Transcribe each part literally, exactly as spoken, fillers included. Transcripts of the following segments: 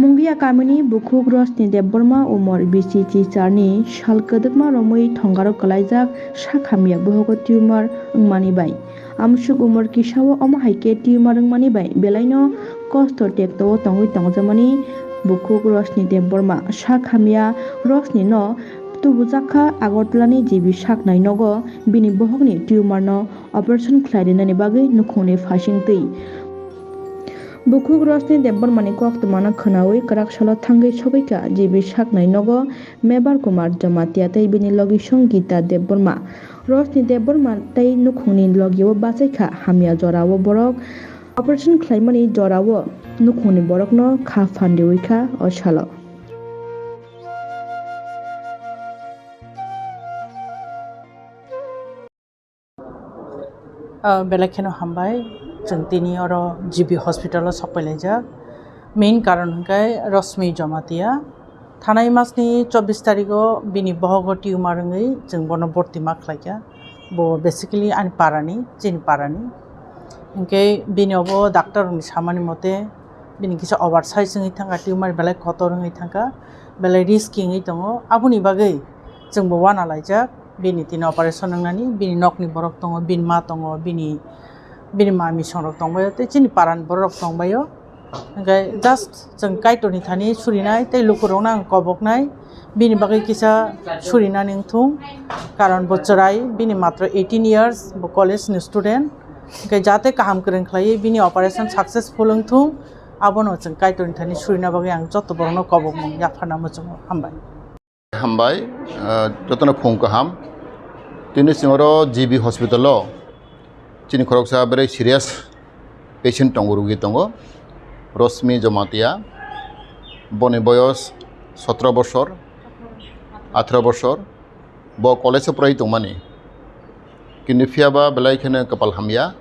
Mungia kamini bukhuk Rosni Debbarma umor bisi chi charni sal kwdwkma romwi thongaro kwlaijak sak hamya bohogo tumor wngmani bai. Amsuk umor kisao omo hai khe tumor wngmani bai belaino kosto tekto o tongwi tongjakmani bukhuk Rosni Debbarma sak hamya Rosni no tubujak kha Agartala ni G B saknai nogo bini bohokni tumor no operation khlai rinani bagwi nukhungni phasing twi. Bukhuk Rosni Debbarmani koktwmano khwnawi kwrak salo thangwi sogwi kha G B saknai nogo Mebar Kumar Jamatia tei bini logisong Gita Debbarma. Rosni Debbarma tei nukhungni logio bachai kha hamya jorao borok operation khlaimani jorao nukhungni borokno kha phanriwi kha o salo. Ah, belai kheno hambai, chwng tini oro G B hospital o sok pailaijak. Main karon hwnkhe Rosmi Jamatia. Thanai masni chobbish tarigo bini bohogo tumor wngwi chwng bono borti ma khlaikha. Bo basically ani parani, chini parani. Hwnkhe bini obo doctor rokni samani mote bini kisa oversize wngwi thangkha, tumor belai kotor wngwi thangkha, belai risky wngwi tongo. Aboni bagwi chwngbo uanalaijak. Bini tini operation wngnani, bini nokni borok tongo, bini ma tongo, bini, bini mami songrok tongbaio, tei chini parani borok tongbaio. Hwnkhe just chwng Kaitorni thani surinai tei lukurokno ang koboknai, bini bagwi kisa surinani wngthung, karon bo chwrai, bini matro eighteen years, bo college ni student, hwnkhe jate kaham kwrwng khlaiwi bini operation successful wngthung, abono chwng Kaitorni thani surina bagwi ang joto borokno kobokmung yapharna muchungo. Hambai. Hambai, ah, jotono phung kaham. Tini chwng oro G B hospital o chini khoroksa very serious patient tongo, rugi tongo. Rosmi Jamatia, boni boyos sotro bosor, atharo bosor. Bo college o porai tongmani. Kintu phiyaba belai kheno kwpal hamya.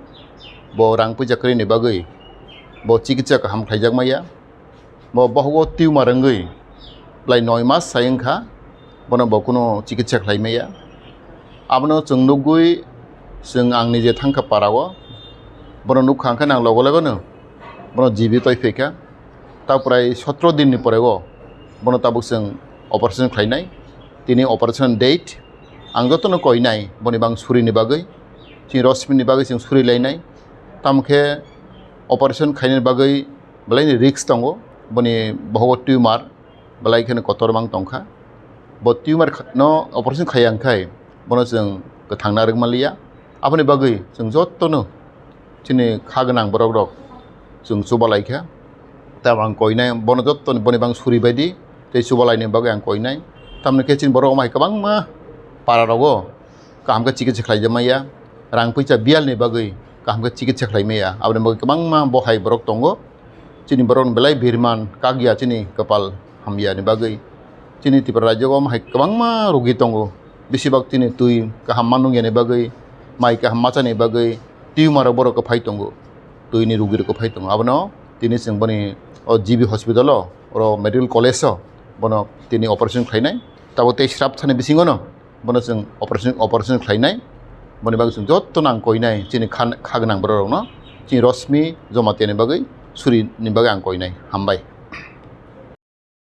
Bo rang puisa kwrwini bagwi bo chikitsa kaham khlaijak maya. Bo bohogo tumor wngwi belai noi mas sai wngkha, bono bo kunu chikitsa khlai maya. Abono chwng nugwi chwng ang nije thangkha para o, bono nukha hwnkhe nang logo logono bono G B toi phaikha. Ta prai sotro din ni pore o bono tabuk chwng operation khlainai. Tini operation date ang jotono koinai boni bang suri ni bagwi, chini Rosmi ni bagwi chwng suri lainai. Tamo khe operation khainani bagwi belai ni risk tongo, boni bohogo tumor belai kheno kotor mang tongkha. Bo tumor kha-, no operation khaiya wngkhai bono chwng kwthang narwk manliya. Aboni bagwi chwng jotono chini kha gwnang borok rok chwng chuba laikha. Tabang koinai bono jottoni boni bang suri baidi tei chuba laini bagwi ang koinai. Tamoni khe chini borok omai kwbangma para rogo kaham khe chikitsa khlaijak maya, rang puisa biyal ni bagwi kaham khe chikitsa khlai maya. Aboni bagwi kwbangma bohai borok tongo. Chini borok ni belai birman kakya chini kwpal hamya ni bagwi. Chini Tripura rajyo o hai kwbangma rugi tongo. Besibak chini twi kaham ma nungya ni bagwi, mai kaham ma chani bagwi, tumor rok borok kwphai tongo. Twi ni rugi rok kwphai tongo. Abono tini chwng boni o G B hospital o, oro medical college o bono tini operation khlainai. Tabuk tei srap thani bisingo no bono chwng operation, operation khlainai. Boni bagwi chwng jotono ang koinai chini kha, kha gwnang borok rokno, chini Rosmi Jamatia ni bagwi, suri ni bagwi ang koinai. Hambai.